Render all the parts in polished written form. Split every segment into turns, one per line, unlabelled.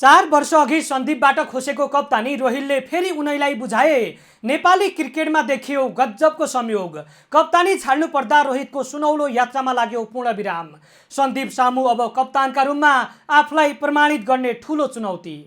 4 वर्ष अघि सन्दीपबाट खोसेको कप्तानी रोहितले फेरि उनैलाई बुझाए। नेपाली क्रिकेटमा देखियो गजबको संयोग। कप्तानी छाड्नु पर्दा रोहितको सुनौलो यात्रामा लाग्यो पूर्ण विराम। सन्दीप सामु अब कप्तानका रूपमा आफूलाई प्रमाणित गर्ने ठूलो चुनौती।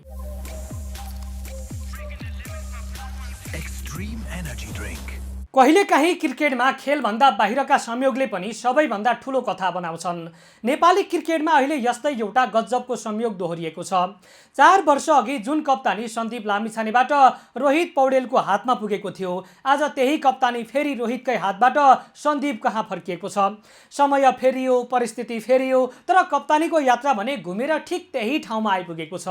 कहिलेकाहीँ क्रिकेटमा खेलभन्दा बाहिरका संयोगले पनि सबैभन्दा ठूलो कथा बनाउँछन्। नेपाली क्रिकेटमा अहिले यस्तै एउटा गजबको संयोग दोहोरिएको छ। 4 वर्ष अघि जुन कप्तानी सन्दीप लामिछानेबाट रोहित पौडेलको हातमा पुगेको थियो, आज त्यही कप्तानी फेरि रोहितकै हातबाट सन्दीप कहाँ फर्किएको छ। समय फेरियो, परिस्थिति फेरियो, तर कप्तानीको यात्रा भने घुमेर ठिक त्यही ठाउँमा आइपुगेको छ।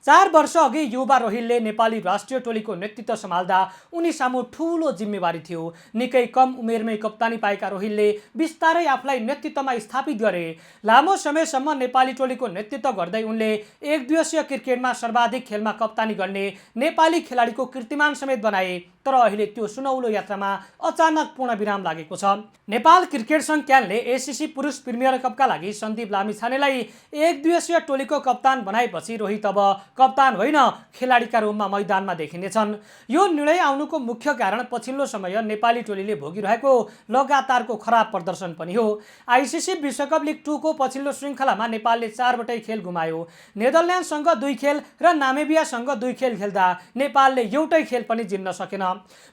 4 वर्ष अघि युवा रोहितले नेपाली राष्ट्रिय टोलीको नेतृत्व सम्हाल्दा उनी सामु ठूलो जिम्मेवारी थियो। निकै कम उमेरमै कप्तानी पाएका रोहितले बिस्तारै आफूलाई नेतृत्वमा स्थापित गरे। लामो समयसम्म नेपाली टोलीको नेतृत्व गर्दै उनले एक दिवसीय क्रिकेटमा सर्वाधिक खेलमा कप्तानी गर्ने नेपाली खेलाडीको कीर्तिमान समेत बनाए। तर अहिले त्यो सुनौलो यात्रामा अचानक पूर्ण विराम लागेको छ। नेपाल क्रिकेट संघ क्यानले एसीसी पुरुष प्रिमियर कपका लागि सन्दीप लामिछानेलाई एक दिवसीय टोलीको कप्तान बनाएपछि रोहित अब कप्तान होइन, खेलाडीका रूपमा मैदानमा देखिनेछन्। यो निर्णय आउनुको मुख्य कारण पछिल्लो समय नेपाली टोलीले भोगिरहेको लगातारको खराब प्रदर्शन पनि हो। आईसीसी विश्वकप लिग 2 को पछिल्लो श्रृङ्खलामा नेपालले 4 वटै खेल गुमायो। नेदरल्यान्डसँग 2 खेल र नामिबियासँग 2 खेल खेल्दा नेपालले एउटै खेल पनि जित्न सकेन।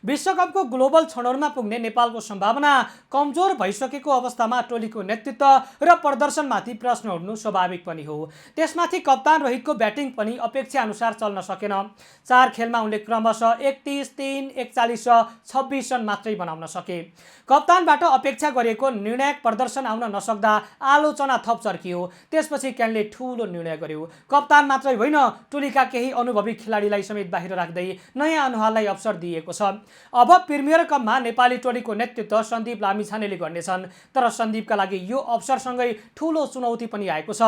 विश्वकपको ग्लोबल छनौटमा पुग्ने नेपालको सम्भावना कमजोर भइसकेको अवस्थामा टोलीको नेतृत्व र प्रदर्शनमाथि प्रश्न उठ्नु स्वाभाविक पनि हो। त्यसमाथि कप्तान रोहितको ब्याटिङ पनि अपेक्षा अनुसार चल्न सकेन। 4 खेलमा उनले क्रमशः 31, 3, 41 र 26 रन मात्रै बनाउन सके। कप्तानबाट अपेक्षा गरिएको निर्णायक प्रदर्शन आउन नसक्दा आलोचना थप चर्कियो। त्यसपछि क्यानले ठूलो निर्णय गर्यो। कप्तान मात्रै होइन, टोलीका केही अनुभवी खेलाडीलाई समेत बाहिर राख्दै नयाँ अनुहारलाई अवसर दिएको छ। अब प्रिमियर कपमा नेपाली टोलीको नेतृत्व सन्दीप लामिछानेले गर्नेछन्। तर सन्दीपका लागि यो अवसरसँगै ठूलो चुनौती पनि आएको छ।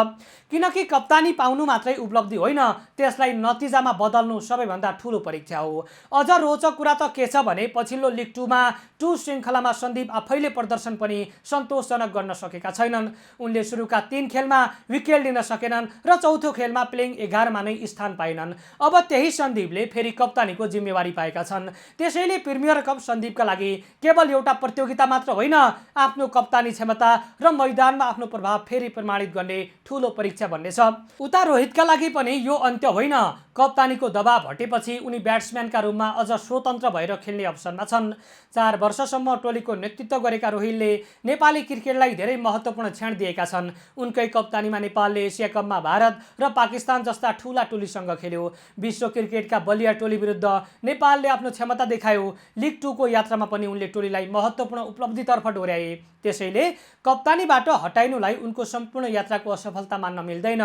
किनकि कप्तानी पाउनु मात्रै उपलब्धि होइन, त्यसलाई नतिजामा बदल्नु सबैभन्दा ठूलो परीक्षा हो। अझ रोचक कुरा त के छ भने पछिल्लो लिग 2 मा 2 श्रृङ्खलामा सन्दीप आफैले प्रदर्शन पनि सन्तोषजनक गर्न सकेका छैनन्। उनले सुरुका 3 खेलमा विकेट लिन सकेनन् र चौथो खेलमा प्लेइङ 11 मा नै स्थान पाएनन्। अब त्यही सन्दीपले फेरि कप्तानीको जिम्मेवारी पाएका छन्। त्यसैले प्रिमियर कप सन्दीपका लागि केवल एउटा प्रतियोगिता मात्र होइन, आफ्नो कप्तानी क्षमता र मैदानमा आफ्नो प्रभाव फेरि प्रमाणित गर्ने ठूलो परीक्षा बन्नेछ। उता रोहितका लागि पनि यो अन्त्य होइन। कप्तानीको दबाव हटेपछि उनी ब्याट्सम्यानका रूपमा अझ स्वतन्त्र भएर खेल्ने अवसरमा छन्। 4 वर्षसम्म टोलीको नेतृत्व गरेका रोहितले नेपाली क्रिकेटलाई धेरै महत्त्वपूर्ण क्षण दिएका छन्। उनकै कप्तानीमा नेपालले एसिया कपमा भारत र पाकिस्तान जस्ता ठूला टोलीसँग खेल्यो। विश्व क्रिकेटका बलिया टोली विरुद्ध नेपालले आफ्नो क्षमता देखायो। लिग 2 को यात्रामा पनि उनले टोलीलाई महत्त्वपूर्ण उपलब्धितर्फ डोर्याए। त्यसैले कप्तानीबाट हटाइनुलाई उनको सम्पूर्ण यात्राको असफलता मान्न मिल्दैन।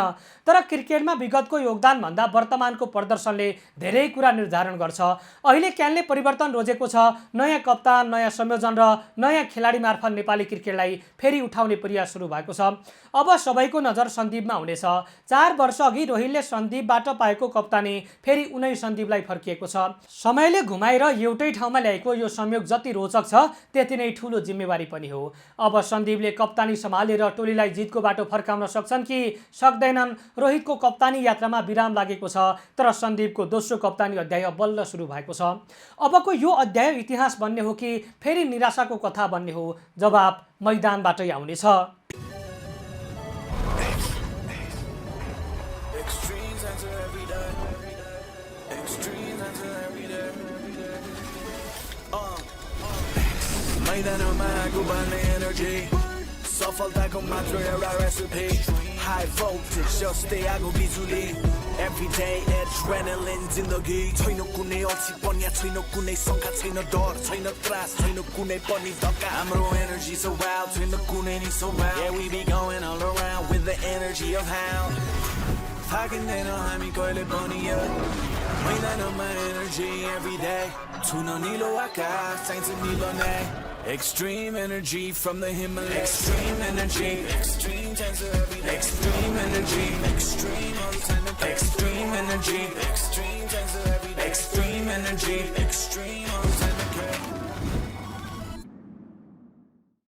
तर क्रिकेटमा विगतको योगदानभन्दा वर्तमानको प्रदर्शनले धेरै कुरा निर्धारण गर्छ। अहिले क्यानले परिवर्तन रोजेको छ। नयाँ कप्तान, नयाँ संयोजन र नयाँ खेलाडी मार्फत नेपाली क्रिकेटलाई फेरि उठाउने प्रयास सुरु भएको छ। अब सबैको नजर सन्दीपमा हुनेछ। 4 वर्ष अघि रोहितले सन्दीपबाट पाएको कप्तानी फेरि उनै सन्दीपलाई फर्किएको छ। समयले घुमाएर एउटै ठाउँमा ल्याएको यो संयोग जति रोचक छ, त्यति नै ठूलो जिम्मेवारी पनि हो। अब सन्दीपले कप्तानी सम्हालेर टोलीलाई जितको बाटो फर्काउन सक्छन् कि सक्दैनन्? रोहितको कप्तानी यात्रामा विराम लागेको छ, तर सन्दीपको दोस्रो कप्तानी अध्याय बल्ल सुरु भएको छ। अबको यो अध्याय इतिहास बन्ने हो कि फेरि निराशाको कथा बन्ने हो? जवाब मैदानबाटै आउनेछ।
मैदानमा गुबार्ने एनर्जी सफलताको मात्र एउटा रेसिपी हाई भोल्टेज जस्तै आगो बिजुली एभ्रीडे एड्रेनालिन जिन्दगी छैन कुनै अल्छी पन्या छैन कुनै शङ्का छैन डर छैन त्रास छैन कुनै पनि धक्का हाम्रो एनर्जी so wild छैन कुनै नि so wild yeah we be going all around with the energy of hound थाकिँदैन हामी कहिले पनि मैदानमा एनर्जी everyday छुन निलो आकाश चाहिन्छ निलो नै Extreme energy from the Himalayas. Extreme energy. Extreme chance every day. Extreme energy. Extreme all the time. Extreme energy. Extreme chance every day. Extreme energy.